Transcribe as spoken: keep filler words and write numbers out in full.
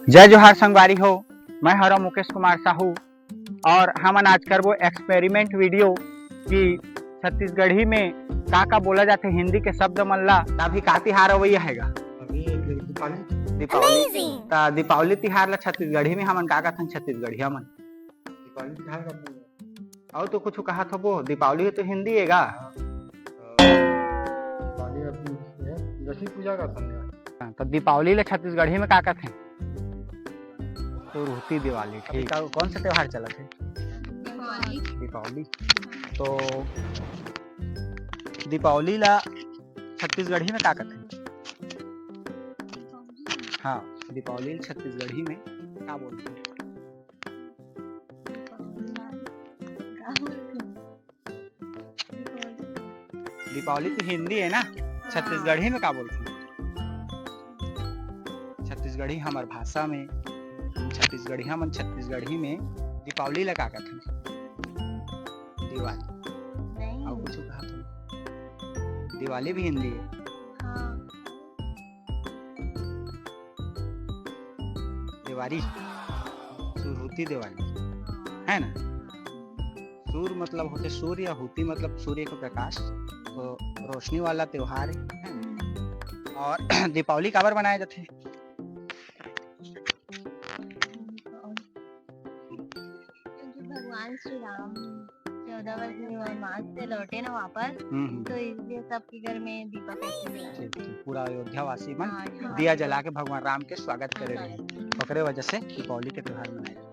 जय जोहार संगवारी हो, मैं हरव मुकेश कुमार साहू और हमन आज करबो एक्सपेरिमेंट वीडियो कि छत्तीसगढ़ी में का का बोला जाथे, हिंदी के शब्द मन ला। अभी का तिहार अवइया हे गा? अभी दीपावली। दीपावली। Amazing। त दीपावली तिहार ला छत्तीसगढ़ी में हमन का कथन छत्तीसगढ़िया मन? दीपावली तिहार का अउ तो कुछ कहा था वो, दीपावली तो हिंदी हे गा। दीपावली अपनी है, लक्ष्मी पूजा का संध्या। हाँ, तो दीपावली ला छत्तीसगढ़ी में का कथे? सुरहुती दिवाली, ठीक। अभी का, कौन सा त्योहार चलत हे? दीपावली। दीपावली। तो दीपावली ला छत्तीसगढ़ी में का कथे? हाँ, दीपावली ला छत्तीसगढ़ी में का बोलथे? दीपावली तो हिंदी हे ना, छत्तीसगढ़ी में का बोलथे? छत्तीसगढ़ी हमर भाषा में, हम छत्तीसगढ़िया मन छत्तीसगढ़ी में दीपावली ला का कथन? दिवाली। नहीं। अउ कुछ कहा तुम? दिवाली भी हिंदी हे। हाँ। देवारी, सुरहुती देवारी, हे ना? सूर मतलब होथे सूर्य, हुती मतलब सूर्य के प्रकाश, तो रोशनी वाला त्योहार हे, हे ना? अउ दीपावली काबर मनाए जाथे? क्योंकि भगवान श्री राम चौदह वर्ष वनवास से लौटे ना वापस, हम्म, हम्म। तो इसलिए सबके घर में दीपक ऐसे जलाते हैं। ठीक, ठीक। पूरा अयोध्या वासी मन हाँ, हाँ। दिया जला के भगवान राम के स्वागत करे रहे, ओकरे वजह से दीपावली के त्योहार मनाए जाथे।